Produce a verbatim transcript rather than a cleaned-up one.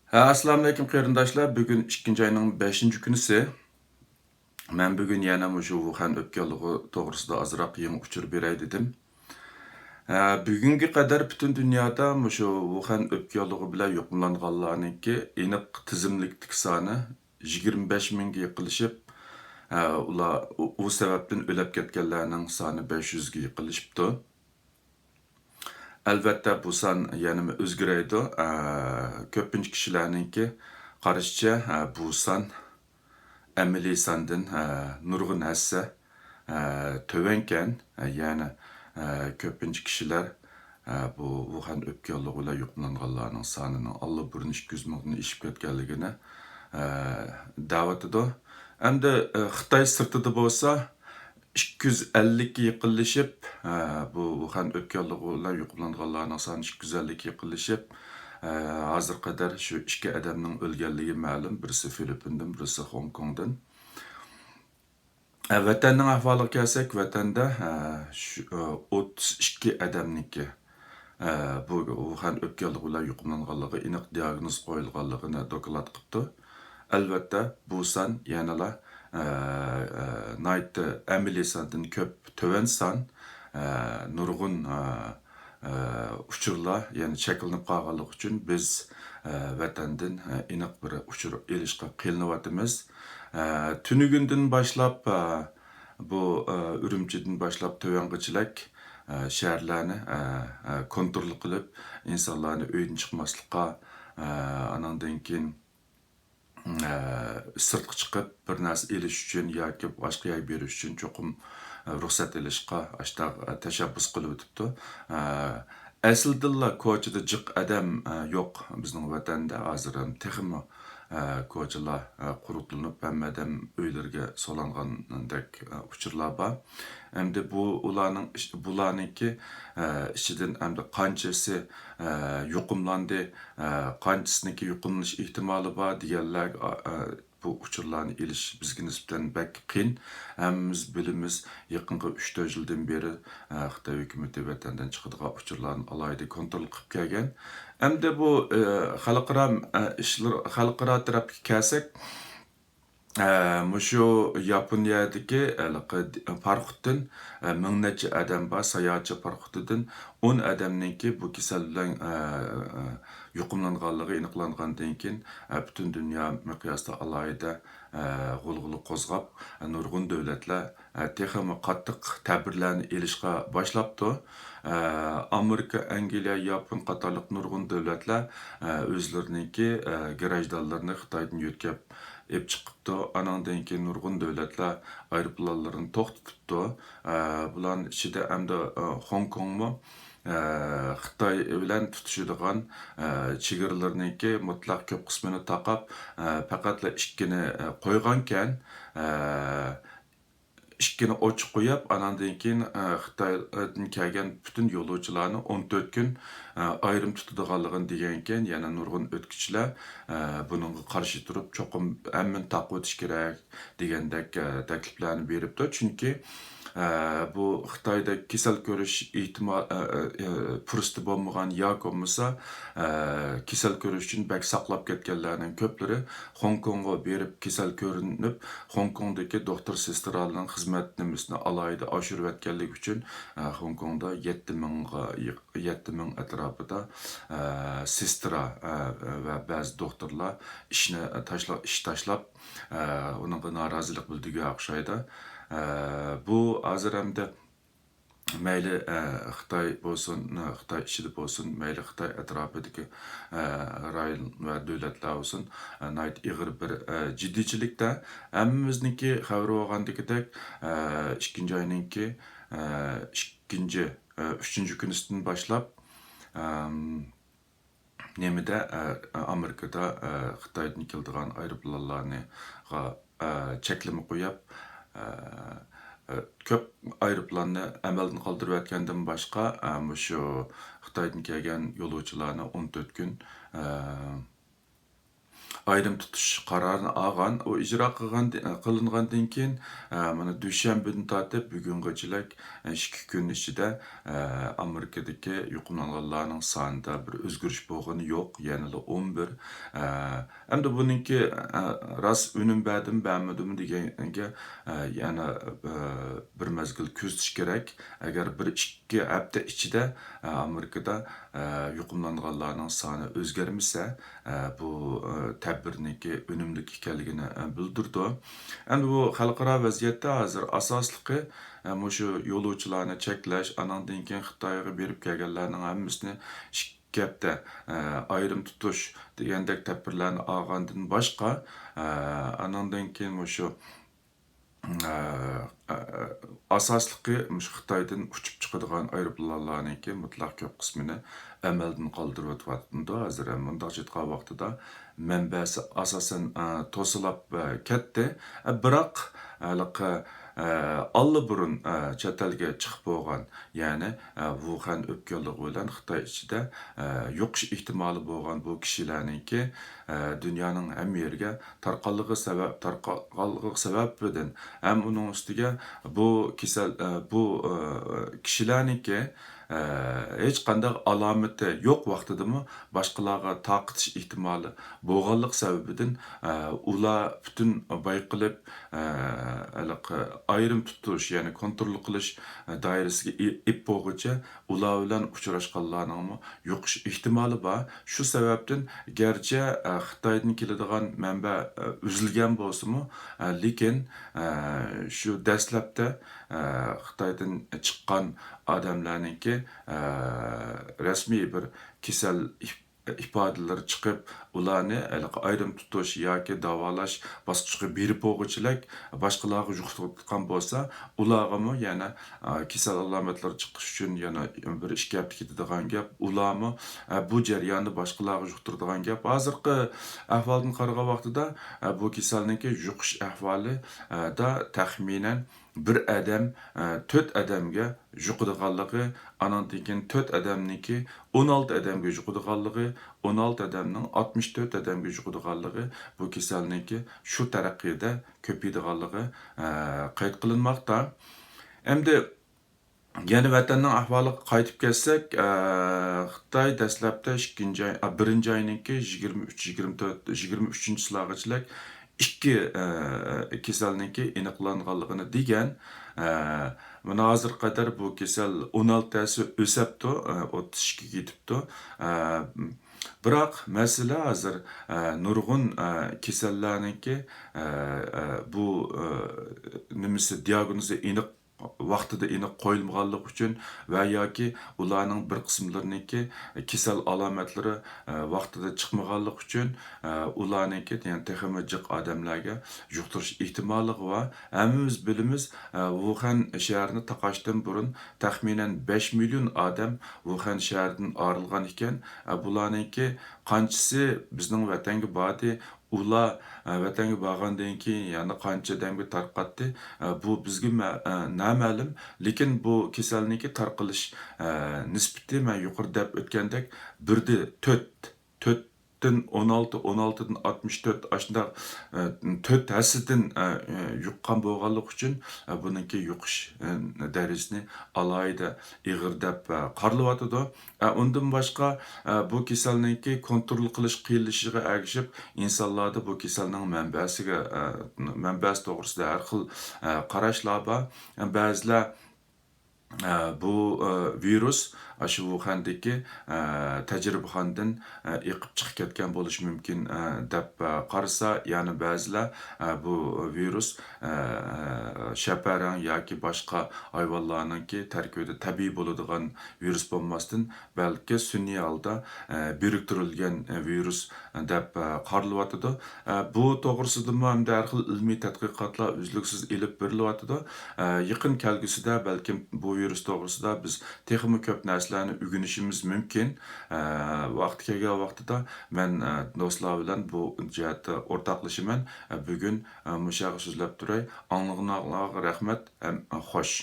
ھە، ئەسسالامۇئەلەيكۇم قېرىنداشلار. بۈگۈن ئىككىنچى ئاينىڭ بەشىنچى كۈنىسى. مەن بۈگۈن يەنە مۇشۇ ۋۇخەن ئۆپكە ياللۇغى توغرىسىدا ئازراق يېڭى ئۇچۇر بېرەي دېدىم. ھە، بۈگۈنگە قەدەر پۈتۈن دۇنيادا مۇشۇ ۋۇخەن ئۆپكە ياللۇغى بىلەن يۇقۇملانغانلارنىڭكى ئېنىق تىزىملىكتىكى سانى يىگىرمە بەش مىڭگە يېقىنلىشىپ، ھە، ئۇلار، ئۇ، ئۇ سەۋەبتىن ئۆلۈپ كەتكەنلەرنىڭ سانى بەش يۈزگە يېقىنلىشىپتۇ. ئەلۋەتتە، بۇ سان يەنىمۇ ئۆزگىرەيدۇ. ئە، كۆپىنچە كىشىلەرنىڭكى قارىشىچە، ئە، بۇ سان ئەمەلىي ساندىن، ئە، نۇرغۇن ھەسسە، ئە، تۆۋەنكەن. ئە، يەنى، ئە، كۆپىنچە كىشىلەر، ئە، بۇ ۋۇخەن ئۆپكە ياللۇغى بىلەن يۇقۇملانغانلارنىڭ سانىنىڭ ئاللىبۇرۇن ئىككى يۈز مىڭدىن ئېشىپ كەتكەنلىكىنى، ئە، دەۋاتىدۇ. ئەمدى، ئە، خىتاي سىرتىدا بولسا، ئىككى يۈز ئەللىككە يېقىنلىشىپ، ئە، بۇ ۋۇخەن ئۆپكە ياللۇغى بىلەن يۇقۇملانغانلارنىڭ سانى ئىككى يۈز ئەللىككە يېقىنلىشىپ، ئە، ھازىرغا قەدەر شۇ ئىككى ئادەمنىڭ ئۆلگەنلىكى مەلۇم، بىرسى فىلىپپىندىن، بىرسى خوڭكوڭدىن. ئە، ۋەتەننىڭ ئەھۋالىغا كەلسەك، ۋەتەندە، ئە، شۇ، ئە، ئوتتۇز ئىككى ئادەمنىڭكى، ئە، بۇ ۋۇخەن ئۆپكە ياللۇغى بىلەن يۇقۇملانغانلىقى، ئېنىق دىئاگنوز قويۇلغانلىقىنى دوكلات قىپتۇ. ئەلۋەتتە، بۇ سان يەنىلا، ئە، ئە، ناھايىتى ئەمەلىي ساندىن كۆپ تۆۋەن سان، ئە، نۇرغۇن، ئە، ئە، ئۇچۇرلار يەنە چەكلىنىپ قالغانلىقى ئۈچۈن بىز، ئە، ۋەتەندىن، ئە، ئېنىق بىر ئۇچۇر ئېلىشقا قىينىلىۋاتىمىز. ئە، تۈنۈگۈندىن باشلاپ، ئە، بۇ، ئە، ئۈرۈمچىدىن باشلاپ تۆۋەنغىچىلىك، ئە، شەھەرلەرنى، ئە، ئە، كونترول قىلىپ، ئىنسانلارنى ئۆيدىن چىقماسلىققا، ئە، ئاناندىن كېيىن، ئە، سىرتقا چىقىپ بىر نەرسە ئېلىش ئۈچۈن ياكى باشقا يەرگە بېرىش ئۈچۈن چوقۇم، ئە، رۇخسەت ئېلىشقا ئاشتاق، ئە، تەشەببۇس قىلىۋېتىپتۇ. ئە، ئەسلىدىنلا كوچىدا جىق ئادەم، ئە، يوق بىزنىڭ ۋەتەندە. ھازىر ھەم تېخىمۇ، ئە، كوچىلار، ئە، قۇرۇتلىنىپ، ھەممە ئادەم ئۆيلىرىگە سولانغاندەك، ئە، ئۇچۇرلار بار. ئەمدى بۇ ئۇلارنىڭ ئىش-، بۇلارنىڭكى، ئە، ئىچىدىن ئەمدى قانچىسى، ئە، يۇقۇملاندى، ئە، قانچىسىنىڭكى يۇقۇملىنىش ئېھتىمالى بار دېگەنلەرگە، ئا، ئە، بۇ ئۇچۇرلارنى ئېلىش بىزگە نىسبەتەن بەك قىيىن. ھەممىمىز بىلىمىز، يېقىنقى ئۈچ تۆت يىلدىن بېرى، ئە، خىتاي ھۆكۈمىتى ۋەتەندىن چىقىدىغان ئۇچۇرلارنى ئالاھىدە كونترول قىلىپ كەلگەن. ئەمدى بۇ، ئە، خەلقئارا، ئە، ئىشلار، خەلقئارا تەرەپكە كەلسەك، ئە، مۇشۇ ياپونىيەدىكى ھېلىقى پاراخوتتىن، ئە، مىڭ نەچچە ئادەم بار، ساياھەتچى پاراخوتىدىن ئون ئادەمنىڭكى بۇ كېسەل بىلەن، ئە، ئە، يۇقۇملانغانلىقى ئېنىقلانغاندىن كېيىن، ئە، پۈتۈن دۇنيا مىقياسىدا ئالاھىدە، ئە، غۇلغۇلا قوزغاپ، ئە، نۇرغۇن دۆلەتلەر، ئە، تېخىمۇ قاتتىق تەدبىرلەرنى ئېلىشقا باشلاپتۇ. ئە، ئامېرىكا، ئەنگلىيە، ياپون قاتارلىق نۇرغۇن دۆلەتلەر، ئە، ئۆزلىرىنىڭكى، ئە، گىراژدانلىرىنى خىتايدىن يۆتكەپ ئېلىپ چىقىپتۇ. ئانىڭدىن كېيىن نۇرغۇن دۆلەتلەر ئايروپىلانلىرىنى توختىتىپتۇ. ئە، بۇلارنىڭ ئىچىدە ئەمدى، ئە، خوڭكوڭمۇ، ئە، خىتاي بىلەن تۇتىشىدىغان، ئە، چېگرىلىرىنىڭكى مۇتلەق كۆپ قىسمىنى تاقاپ، ئە، پەقەتلا ئىككىنى، ئە، قويغانكەن. ئە، ئىككىنى ئوچۇق قويۇپ، ئاناندىن كېيىن، ئە، خىتايدىن كەلگەن پۈتۈن يولۇچىلارنى ئون تۆت كۈن، ئە، ئايرىم تۇتىدىغانلىقىنى دېگەنكەن، يەنە نۇرغۇن ئۆتكۈچىلەر، ئە، بۇنىڭغا قارشى تۇرۇپ، چوقۇم ھەممىنى تاقىۋېتىش كېرەك دېگەندەك، ئە، تەكلىپلەرنى بېرىپتۇ. چۈنكى، ئە، بۇ خىتايدا كېسەل كۆرۈش ئېھتىمال، ئە، ئە، ئە، پۇرسىتى بولمىغان ياكى بولمىسا، ئە، كېسەل كۆرۈش ئۈچۈن بەك ساقلاپ كەتكەنلەرنىڭ كۆپلىرى خوڭكوڭغا بېرىپ كېسەل كۆرۈنۈپ، خوڭكوڭدىكى دوختۇر سېسترالارنىڭ خىزمەت نېمىسىنى ئالاھىدە ئاشۇرۇۋەتكەنلىكى ئۈچۈن، ئە، خوڭكوڭدا يەتتە مىڭغا يېق-، يەتتە مىڭ ئەتراپىدا، ئە، سېسترا، ئە، ۋە بەزى دوختۇرلار ئىشنى تاشلا-، ئىش تاشلاپ، ئە، ئۇنىڭغا نارازىلىق بىلدۈرگەن ئوخشايدۇ. ئە، بۇ ھازىر ئەمدى مەيلى، ئە، خىتاي بولسۇن، ئە، خىتاي ئىچىدە بولسۇن، مەيلى خىتاي ئەتراپىدىكى، ئە، رايون ۋە دۆلەتلەر بولسۇن، ئە، ناھايىتى ئېغىر بىر، ئە، جىددىيچىلىكتە. ھەممىمىزنىڭكى خەۋىرى بولغاندىكىدەك، ئە، ئىككىنچى ئاينىڭكى، ئە، ئىككىنچى، ئە، ئۈچىنچى كۈنىسىدىن باشلاپ، ئەم، نېمىدە، ئە، ئامېرىكىدا، ئە، خىتايدىن كېلىدىغان ئايروپىلانلارنىغا، ئە، چەكلىمە قويۇپ، ئە، ئە، كۆپ ئايروپىلاننى ئەمەلدىن قالدۇرۇۋەتكەندىن باشقا، ئە، مۇشۇ خىتايدىن كەلگەن يولۇچىلارنى ئون تۆت كۈن، ئە، ئايرىم تۇتۇش قارارىنى ئالغان. ئۇ ئىجرا قىلغان، قىلىنغاندىن كېيىن، ئە، مانا دۈشەنبىدىن تارتىپ بۈگۈنگىچىلىك، ئە، ئىككى كۈن ئىچىدە، ئە، ئامېرىكىدىكى يۇقۇملانغانلارنىڭ سانىدا بىر ئۆزگىرىش بولغىنى يوق، يەنىلا ئون بىر. ئە، ئەمدى بۇنىڭكى، ئە، راست ئۈنۈم بەردىمۇ، بەرمىدىمۇ دېگەنگە، ئە، يەنە، ئە، بىر مەزگىل كۆزىتىش كېرەك. ئەگەر بىر ئىككى ھەپتە ئىچىدە، ئە، ئامېرىكىدا، ئە، يۇقۇملانغانلارنىڭ سانى ئۆزگەرمىسە، ئە، بۇ، ئە، تەدبىرنىڭكى ئۈنۈملۈك ئىكەنلىكىنى، ئە، بىلدۈرىدۇ. ئەمدى بۇ خەلقئارا ۋەزىيەتتە ھازىر ئاساسلىقى، ئە، مۇشۇ يولۇچىلارنى چەكلەش، ئانىڭدىن كېيىن خىتايغا بېرىپ كەلگەنلەرنىڭ ھەممىسىنى ئىككى ھەپتە، ئە، ئايرىم تۇتۇش دېگەندەك تەدبىرلەرنى ئالغاندىن باشقا، ئە، ئانىڭدىن كېيىن مۇشۇ، ئە، ئە، ئاساسلىقى مۇشۇ خىتايدىن ئۇچۇپ چىقىدىغان ئايروپىلانلارنىڭكى مۇتلەق كۆپ قىسمىنى ئەمەلدىن قالدۇرۇۋېتىۋاتىدۇ. ھازىر ھەم مۇنداق ئېيتقان ۋاقتىدا مەنبەسى ئاساسەن، ئە، توسۇلۇپ، ئە، كەتتى. ئە، بىراق، ھېلىقى، ئە، ئاللىبۇرۇن، ئە، چەت ئەلگە چىقىپ بولغان، يەنى، ئە، ۋۇخەن ئۆپكىلىقى بىلەن خىتاي ئىچىدە، ئە، يۇقۇش ئېھتىمالى بولغان بۇ كىشىلەرنىڭكى، ئە، دۇنيانىڭ ھەممە يېرىگە تارقالغانلىقى سەۋەب، تارقالغانلىقى سەۋەبىدىن ھەم ئۇنىڭ ئۈستىگە بۇ كېسەل، ئە، بۇ، ئە، كىشىلەرنىڭكى، ئە، ھېچقانداق ئالامىتى يوق ۋاقتىدىمۇ باشقىلارغا تارقىتىش ئېھتىمالى بولغانلىقى سەۋەبىدىن، ئە، ئۇلار پۈتۈن بايقىلىپ، ئە، ھېلىقى ئايرىم تۇتۇش، يەنى كونترول قىلىش، ئە، دائىرىسىگە ئېلىپ بولغۇچە ئۇلار بىلەن ئۇچراشقانلارنىڭمۇ يۇقۇش ئېھتىمالى بار. شۇ سەۋەبتىن گەرچە، ئە، خىتايدىن كېلىدىغان مەنبە، ئە، ئۈزۈلگەن بولسىمۇ، ئە، لېكىن، ئە، شۇ دەسلەپتە، ئە، خىتايدىن چىققان ئادەملەرنىڭكى، ئە، رەسمىي بىر كېسەل ئىپ-، ئىپادىلىرى چىقىپ، ئۇلارنى ھېلىقى ئايرىم تۇتۇش ياكى داۋالاش باسقۇچىغا بېرىپ بولغۇچىلىك باشقىلارغا يۇقتۇرۇۋاتقان بولسا، ئۇلارغىمۇ يەنە، ئا، كېسەل ئالامەتلىرى چىقىش ئۈچۈن يەنە بىر ئىككى ھەپتە كېتىدىغان گەپ، ئۇلارمۇ، ئە، بۇ جەرياندا باشقىلارغا يۇقتۇرىدىغان گەپ. ھازىرقى ئەھۋالدىن قارىغان ۋاقتىدا، ئە، بۇ كېسەلنىڭكى يۇقۇش ئەھۋالى، ئە، دا تەخمىنەن بىر ئادەم، ئە، تۆت ئادەمگە يۇقىدىغانلىقى، ئانىڭدىن كېيىن تۆت ئادەمنىڭكى ئون ئالتە ئادەمگە يۇقىدىغانلىقى، ئون ئالتە ئادەمنىڭ ئاتمىش تۆت ئادەمگە يۇقىدىغانلىقى، بۇ كېسەلنىڭكى شۇ تەرىقىدە كۆپىيىدىغانلىقى، ئە، قەيت قىلىنماقتا. ئەمدى يەنە ۋەتەننىڭ ئەھۋالىغا قايتىپ كەلسەك، ئە، خىتاي دەسلەپتە ئىككىنچى ئاي، ئا، بىرىنچى ئاينىڭكى يىگىرمە ئۈچ، يىگىرمە تۆت، يىگىرمە ئۈچىنچى چىسلاغىچىلىك ئىككى، ئە، كېسەلنىڭكى ئېنىقلانغانلىقىنى دېگەن. ئە، مانا ھازىرغا قەدەر بۇ كېسەل ئون ئالتە ھەسسە ئۆسەپتۇ، ئە، ئوتتۇز ئىككىگە يېتىپتۇ. ئە، بىراق مەسىلە ھازىر، ئە، نۇرغۇن، ئە، كېسەللەرنىڭكى، ئە، ئە، بۇ، ئە، نېمىسى، دىياگنوزى ئېنىق ۋاقتىدا ئېنىق قويۇلمىغانلىقى ئۈچۈن ۋە ياكى ئۇلارنىڭ بىر قىسىملىرىنىڭكى كېسەل ئالامەتلىرى، ئە، ۋاقتىدا چىقمىغانلىقى ئۈچۈن، ئە، ئۇلارنىڭكى يەنە تېخىمۇ جىق ئادەملەرگە يۇقتۇرۇش ئېھتىماللىقى بار. ھەممىمىز بىلىمىز، ئە، ۋۇخەن شەھىرىنى تاقاشتىن بۇرۇن تەخمىنەن بەش مىليون ئادەم ۋۇخەن شەھىرىدىن ئايرىلغان ئىكەن. ئە، بۇلارنىڭكى قانچىسى بىزنىڭ ۋەتەنگە باردى، ئۇلار، ئە، ۋەتەنگە بارغاندىن كېيىن يەنە قانچە ئادەمگە تارقاتتى، ئە، بۇ بىزگە مە-، ئە، نامەلۇم. لېكىن بۇ كېسەلنىڭكى تارقىلىش، ئە، نىسبىتى مەن يۇقىرىدا دەپ ئۆتكەندەك بىردە تۆت، تۆتتىن ئون ئالتە، ئون ئالتىدىن ئاتمىش تۆت، ئاشۇنداق، ئە، تۆت ھەسسىدىن، ئە، ئە، يۇققان بولغانلىقى ئۈچۈن، ئە، بۇنىڭكى يۇقۇش، ئە، دەرىجىسىنى ئالاھىدە ئېغىر دەپ، ئە، قارىلىۋاتىدۇ. ئە، ئۇندىن باشقا، ئە، بۇ كېسەلنىڭكى كونترول قىلىش قىيىنلىشىشىغا ئەگىشىپ، ئىنسانلاردا بۇ كېسەلنىڭ مەنبەسىگە، ئە، مەنبەسى توغرىسىدا ھەر خىل، ئە، قاراشلار بار. بەزىلەر، ئە، بۇ، ئە، ۋىرۇس ئاشۇ ۋۇخەندىكى، ئە، تەجرىبىخانىدىن، ئە، ئېقىپ چىقىپ كەتكەن بولۇشى مۇمكىن، ئە، دەپ، ئە، قارىسا، يەنە بەزىلەر، ئە، بۇ ۋىرۇس، ئە، شەپەرەڭ ياكى باشقا ھايۋانلارنىڭكى تەركىبىدە تەبىئىي بولىدىغان ۋىرۇس بولماستىن، بەلكى سۈنئىي ھالدا، ئە، بىرىكتۈرۈلگەن، ئە، ۋىرۇس دەپ، ئە، قارىلىۋاتىدۇ. ئە، بۇ توغرىسىدىمۇ ھەمدە ھەر خىل ئىلمىي تەتقىقاتلار ئۈزلۈكسىز ئېلىپ بېرىلىۋاتىدۇ. ئە، يېقىن كەلگۈسىدە بەلكىم بۇ ۋىرۇس توغرىسىدا بىز تېخىمۇ كۆپ نەرسىلەرنى ئۆگىنىشىمىز مۇمكىن. ئە، ۋاقتى كەلگەن ۋاقتىدا مەن، ئە، دوستلار بىلەن بۇ جەھەتتە ئورتاقلىشىمەن. ئە، بۈگۈن، ئە، مۇشۇ يەرگە سۆزلەپ تۇراي. ئاڭلىغىنىڭلارغا رەھمەت ھەم خوش.